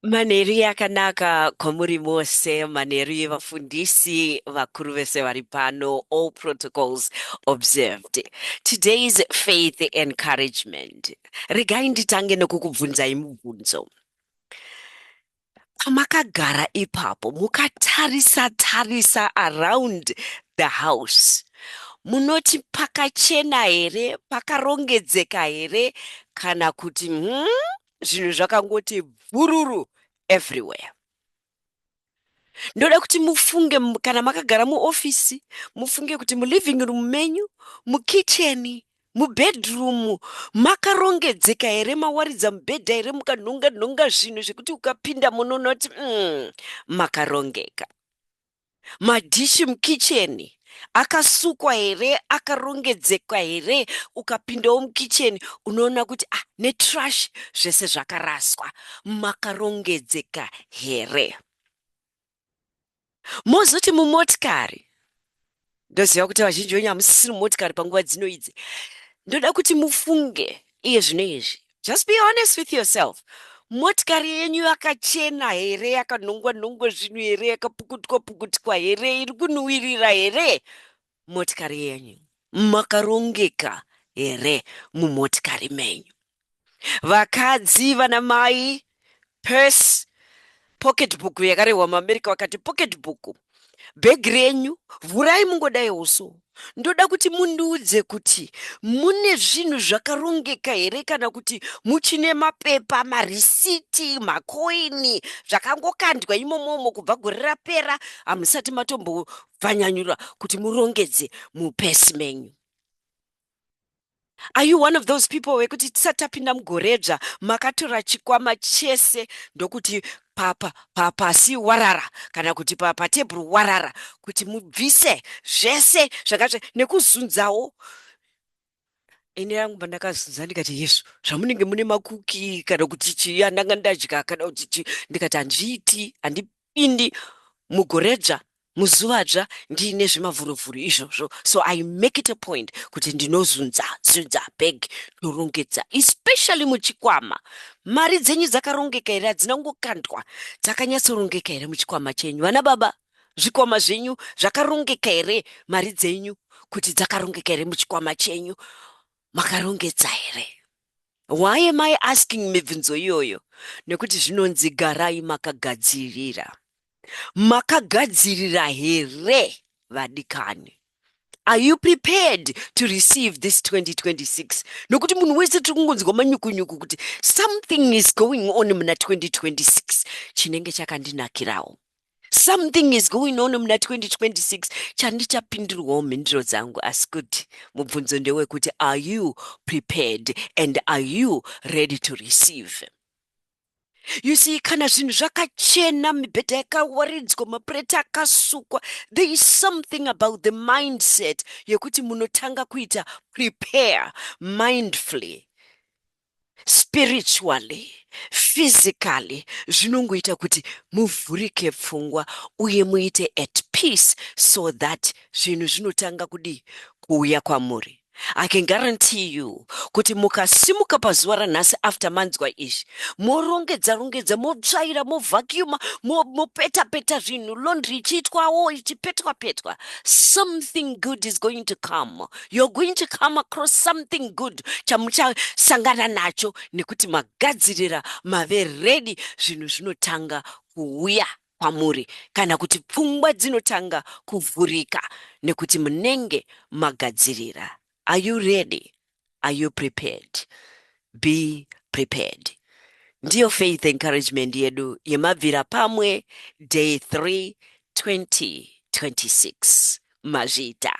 Manheru yakanaka kwamuri mose, manheru yevafundisi vakuru vese vari pano, all protocols observed. Today's faith encouragement. Regai nditange nekukubvunzai mubvunzo. Pamakagara ipapo mukatarisa tarisa around the house, munoti pakachena here, pakarongedzeka here, kana kuti zvinhu zvakangoti bvururu everywhere? Ndoda kuti mufunge kana makagara muofisi, mufunge kuti muliving room menyu, mukicheni, mubedroom makarongedzeka here, mawaridza mubhedha here, mukanhonga nhonga zvinhu zvekuti ukapinda munoona kuti makarongeka. Madhishi mukicheni akasukwa here, akarongedzeka here? Ukapindawo mukicheni unoona kuti ah, netrash zvese zvakaraswa, makarongedzeka here? Mozoti mumotikari, ndoziva kuti vazhinji venyu hamusisiri mumotikari panguva dzino idzi. Ndoda kuti mufunge iye zvino izvi, just be honest with yourself, motikari yenyu yakachena here, yakanhongwa nhongwa zvinhu here, yakapukutwa pukutwa here, iri kunhuwirira here motikari yenyu? Makarongeka here mumotikari menyu? Vakadzi, vana mai, purse, pocketbook yakarehwa muAmerica vakati pocketbook, bhegi renyu vhurai mungodaiwo. So ndoda kuti mundiudze kuti mune zvinhu zvakarongeka here, kana kuti muchine mapepa, marisiti, makoini zvakangokandwa imomomo kubva gore rapera, hamusati matombobvanyanyura kuti murongedze mupesi menyu. Are you one of those people wekuti tisati tapinda mugoredzva makatora chikwama chese ndokuti pasi warara, kana kuti patebhuru warara, kuti mubvise zvese zvakazve nekuzunzawo? Ini rangu pandakazunza ndikati, "Yesu, zvamunenge mune makuki kana kuti chii andanga ndadya kana kuti chii?" Ndikati, "Handizviiti, handipindi mugoredzva, muzuvadzva ndiine zvimavhuruvhuru izvozvo." So I make it a point kuti ndinozunza zunza bag, ndorongedza, especially muchikwama. Mari dzenyu dzakarongeka here? Hadzina kungokandwa, dzakanyatsorongeka here muchikwama chenyu? Vana baba, zvikwama zvenyu zvakarongeka here? Mari dzenyu kuti dzakarongeka here muchikwama chenyu? Makarongedza here? Why am I asking mibvunzo iyoyo? Nekuti zvinonzi garai makagadzirira. Makagadzirira here, vadikani? Are you prepared to receive this 2026? Nokuti munhu wese tiri kungonzwa manyukunyuku kuti something is going on muna 2026 chinenge chakandinakirawo, something is going on muna 2026 chandichapindurwawo mhinduro dzangu. Asi kuti mubvunzo ndewekuti, are you prepared and are you ready to receive? You see, kana zvinhu zvakachena, mibhedha yakawaridzwa, mapureti akasukwa, there is something about the mindset yekuti munotanga kuita prepare mindfully, spiritually, physically. Zvinongoita kuti muvhurike pfungwa uye muite at peace, so that zvinhu zvinotanga kudii? Kuuya kwamuri. I can guarantee you kuti mukasimuka pazuva ranhasi after manzwa izvi, morongedza rongedza, motsvaira, movacuuma, mopeta peta zvinhu, laundry ichiitwawo, ichipetwa petwa, something good is going to come. You're going to come across something good chamuchasangana nacho nekuti magadzirira, mave ready. Zvinhu zvinotanga kuuya kwamuri, kana kuti pfungwa dzinotanga kuvhurika nekuti munenge magadzirira. Are you ready? Are you prepared? Be prepared. Ndiyo faith encouragement yedu yemabvira pamwe, day 3, 2026. Mazvita.